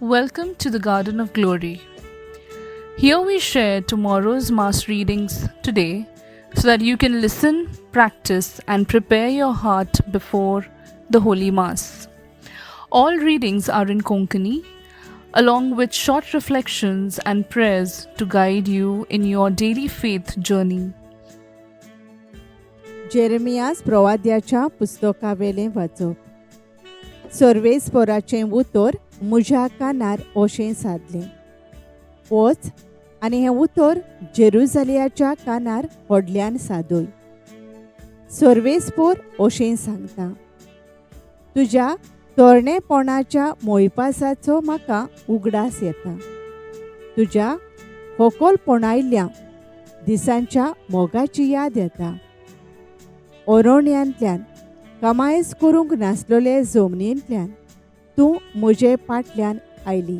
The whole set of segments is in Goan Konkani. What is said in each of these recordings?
Welcome to the Garden of Glory. Here we share tomorrow's Mass readings today so that you can listen, practice, and prepare your heart before the Holy Mass. All readings are in Konkani, along with short reflections and prayers to guide you in your daily faith journey. Jeremias प्रवाद्याच्या पुस्तकावेलें वाचप. सर्वेस्पोराचें उतर म्हज्या कानार अशें सादलें, वच आनी हें उतर जेरुजालियाच्या कानार व्हडल्यान सादय. सर्वेस्पोर अशें सांगता, तुज्या तरणेपणाच्या मोयपासाचो म्हाका उगडास येता, तुज्या होकोलपणायल्ल्या दिसांच्या मोगाची याद येता. अरण्यांतल्यान कमायस करूंक नासलेले जमनींतल्यान तूं म्हजे पाटल्यान आयली.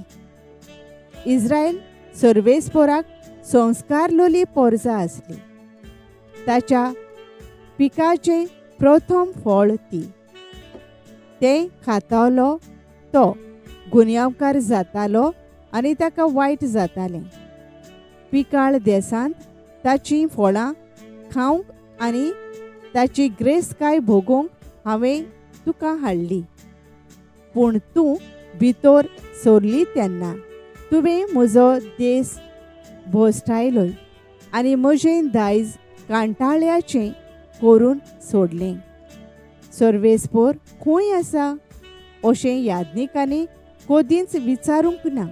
इस्रायल सर्वेस्पोराक संस्कारलोली पोरजा आसली, ताच्या पिकाचें प्रथम फळ ती. तें खातालो तो गुन्यांवकार जातालो आनी ताका वायट जातालें. पिकाळ देसांत ताचीं फळां खावंक आनी ताची ग्रेसकाय भोगूंक हांवें तुका हाडली, पूण तूं भितर सरली तेन्ना तुवें म्हजो देस भोसटायलोय आनी म्हजें दायज कांटाळ्याचें करून सोडलें. सर्वेस्पोर खंय आसा अशें याज्ञिकांनी कदींच विचारूंक ना.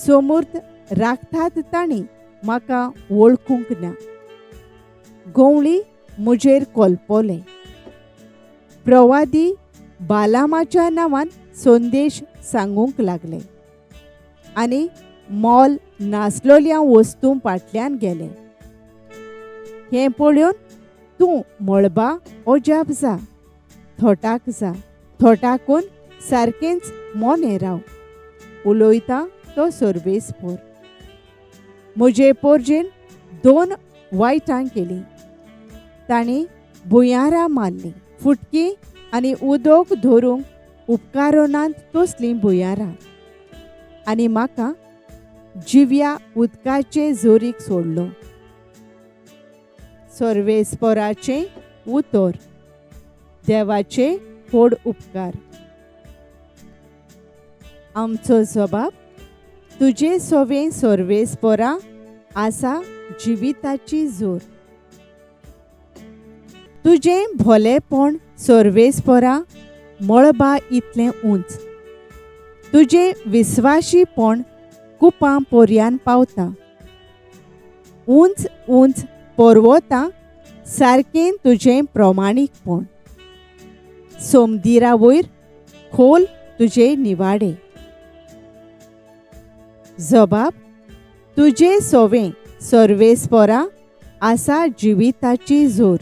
सोमूर्त राखतात तांणी म्हाका वळखूंक ना. गंवळी म्हजेर कोलपोले. प्रवादी बालामाच्या नांवान संदेश सांगूंक लागले आनी मोल नासलोल्या वस्तूं फाटल्यान गेले. हें पळोवन तूं मळबा अजाप जा, थोटाक जा, थोटाकून सारकेंच मोनें राव. उलयता तो सर्वेस्पोर. म्हजे पोरजेन दोन वायटां केलीं, तांणी भुंयारां मारलीं, फुटकी आनी उदक धरूंक उपकारोनांत तसलीं भुंयारां, आनी म्हाका जिव्या उदकाचे जोरीक सोडलो. सर्वेस्पोराचें उतर. देवाचे व्हड उपकार. आमचो जबाब, तुजे सोवे सर्वेस्पोरा आसा जिविताची जोर. तुजें भोलेपण सर्वेस्पोरा मळबा इतलें उंच, तुजें विस्वाशीपण कुपां पोरयान पावता. उंच उंच पर्वतां सारकें तुजें प्रमाणीकपण, सोमदिरा वयर खोल तुजे निवाडे. जबाब, तुजे सोवें सर्वेस्पोरा आसा जिविताची जोर.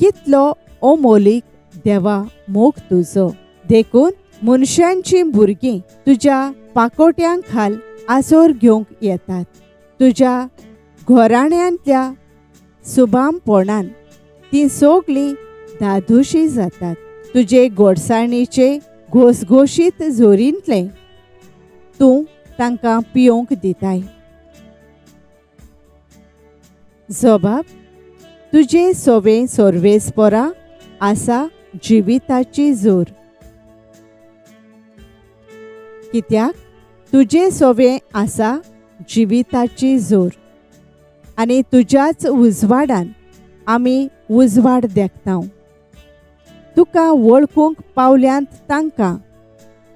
कितलो अमोलीक देवा मोग तुजो, देखून मनशांचीं भुरगीं तुज्या पाकोट्यां खाल आसोर घेवंक येतात. तुज्या घराण्यांतल्या सुबामपणान तीं सगळीं धादोशी जातात. तुजे गोडसाणीचे घोसघोशीत जोरींतलें तूं तांकां पियोवंक दिताय. जबाब, तुजे सोवे सर्वेस्पोरा आसा जिविताची जोर. कित्याक तुजे सोवे आसा जिविताची जोर आनी तुज्याच उजवाडान आमी उजवाड देखता. तुका वळखूंक पावल्यांत तांकां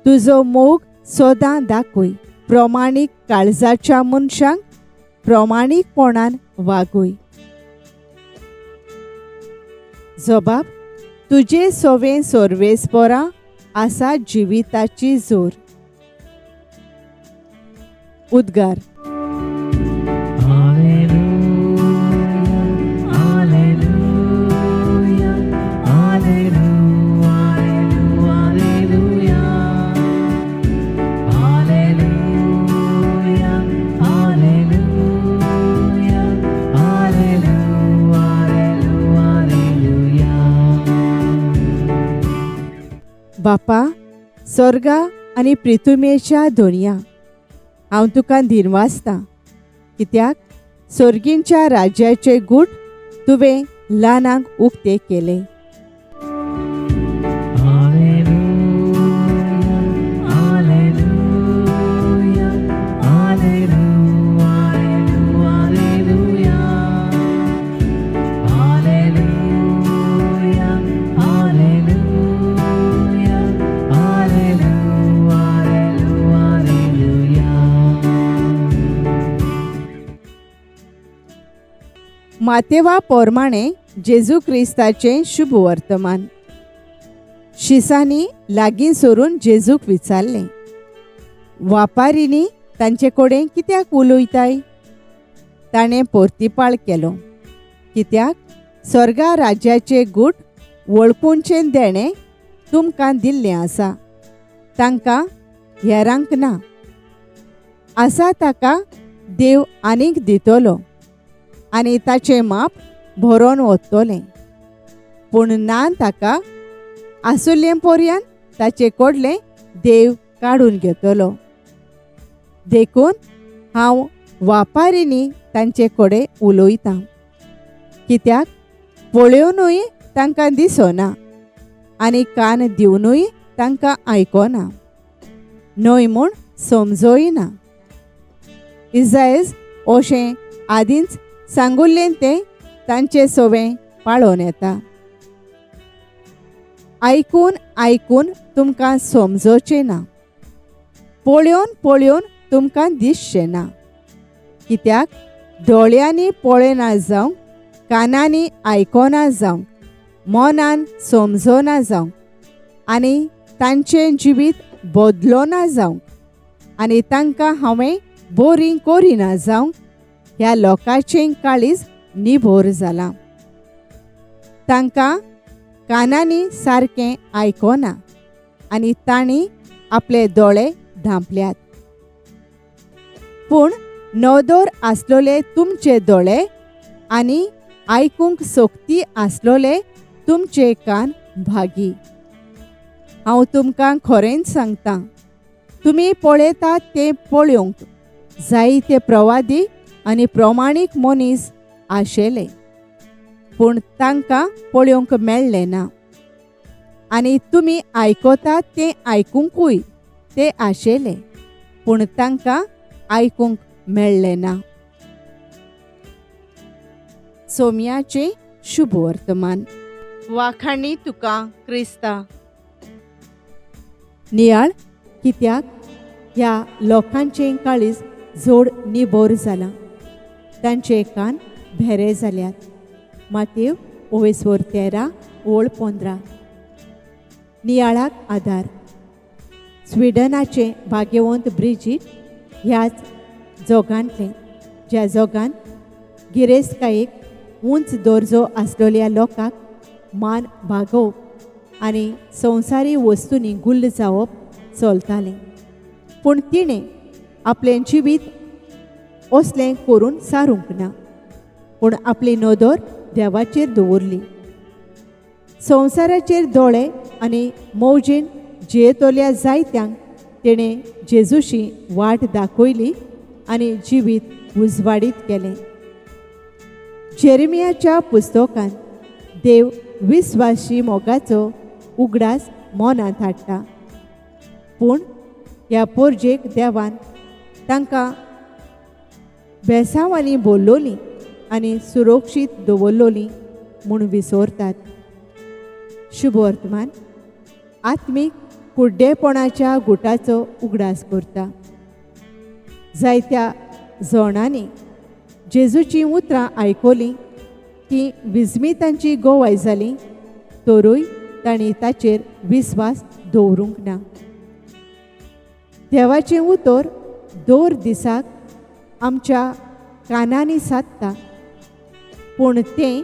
तुजो मोग सदां दाखय. प्रमाणीक काळजाच्या मनशांक प्रमाणीकपणान वागय. जबाब, तुजे सोवे सर्वेस्पोरा आसा जिविताची जोर. उद्गार. बापा, सोर्गा आनी प्रितुमेच्या धोनया, हांव तुका दिनवासतां, कित्याक सोर्गींच्या राज्याचे गूट तुवें ल्हानांक उक्ते केले. मातेवा पोरमाणे जेजू क्रिस्ताचें शुभ वर्तमान. शिसांनी लागीं सरून जेजूक विचारलें, वापारींनी तांचे कडेन कित्याक उलयताय? ताणें पोर्तिपाळ केलो, कित्याक स्वर्गा राज्याचे गूट वळखुचें देणें तुमकां दिल्लें आसा, तांकां हेरांक ना. आसा ताका देव आनीक दितलो आनी ताचें माप भरोन वतलें, पूण ना ताका आसुल्लें पर्यंत ताचे कडलें देव काडून घेतलो. देखून हांव वापारींनी तांचे कडेन उलयतां, कित्याक पळोवनूय तांकां दिसना आनी कान दिवनूय तांकां आयकना, न्हय म्हूण समजोय ना. इजायज अशें आदींच सांगुल्लें तें तांचे सवें पाळोवन येता. आयकून आयकून तुमकां समजोचें ना, पळोवन पळोवन तुमकां दिसचें ना, कित्याक दोळ्यांनी पळयना जावंक, कानांनी आयकना जावंक, मनान समजना जावंक आनी तांचें जिवीत बदलोना जावंक आनी तांकां हांवें बोरीं करिना जावंक ह्या लोकांचें काळीज निभोर जालां. तांकां कानांनी सारकें आयकना आनी तांणी आपले दोळे धांपल्यात. पूण नदर आसलोले तुमचे दोळे आनी आयकूंक सोकती आसलोले तुमचे कान भागी. हांव तुमकां खरेंच सांगतां, तुमी पळयतात तें पळोवंक जायते प्रवादी आनी प्रमाणीक मनीस आशिल्ले, पूण तांकां पळोवंक मेळ्ळें ना, आनी तुमी आयकतात तें आयकुंकूय ते आशिल्ले, पूण तांकां आयकूंक मेळ्ळें ना. सोम्याचें शुभ वर्तमान. वाखाणी तुका क्रिस्ता. नियाळ, कित्याक ह्या लोकांचें काळीज जोड निबोर जालां, तांचे कान भेरे जाल्यात. मातेव ओवेस्वर 13 ओळ 15. नियाळाक आदार. स्विडनाचें भाग्यवंत ब्रिजीट ह्याच जोगांतलें, ज्या जोगान गिरेस्तकायेक उंच दर्जो आसलेल्या लोकांक मान भागोवप आनी संवसारी वस्तूंनी गुल्ल जावप चलतालें, पूण तिणें आपलें जिवीत असलें करून सारूंक ना, पूण आपली नदर देवाचेर दवरली. संवसाराचेर दोळे आनी मौजेन जियेतल्या जायत्यांक तिणें जेजूशी वाट दाखयली आनी जिवीत उजवाडीत केलें. जेरेमियाच्या पुस्तकांत देव विस्वाशी मोगाचो उगडास मनांत हाडटा, पूण ह्या पोरजेक देवान तांकां बेसांवांनी बोल्लोली आनी सुरक्षीत दवरलोली म्हूण विसरतात. शुभ वर्तमान आत्मीक कुड्डेपणाच्या गुटाचो उगडास करता. जायत्या जाणांनी जेजूचीं उतरां आयकलीं, तीं विस्मितांची गोवाय जाली, तरूय तांणी ताचेर विस्वास दवरूंक ना. देवाचें उतर दर दिसाक आमच्या कानांनी सादता, पूण तें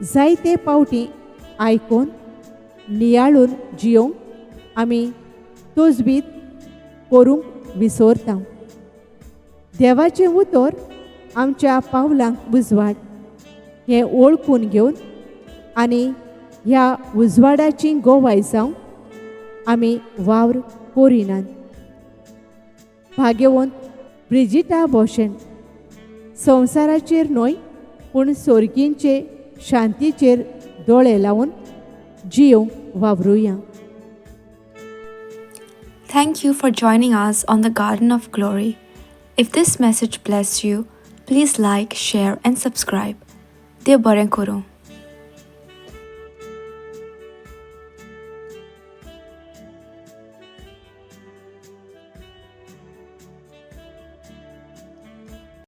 जायते पावटी आयकून नियाळून जियोवंक आमी तजवीज करूंक विसरता. देवाचें उतर आमच्या पावलांक उजवाड हें वळखून घेवन आनी ह्या उजवाडाची गोवाय जावंक आमी वावर करिनात. भाग्यवंत ब्रिजिटा भशेन संवसाराचेर न्हय पूण सोर्गींचे शांतीचेर दोळे लावन जियोंक वावरुया. Thank you for joining us on the Garden of Glory. If this message blessed you, please like, share, and subscribe. देव बरें करूं.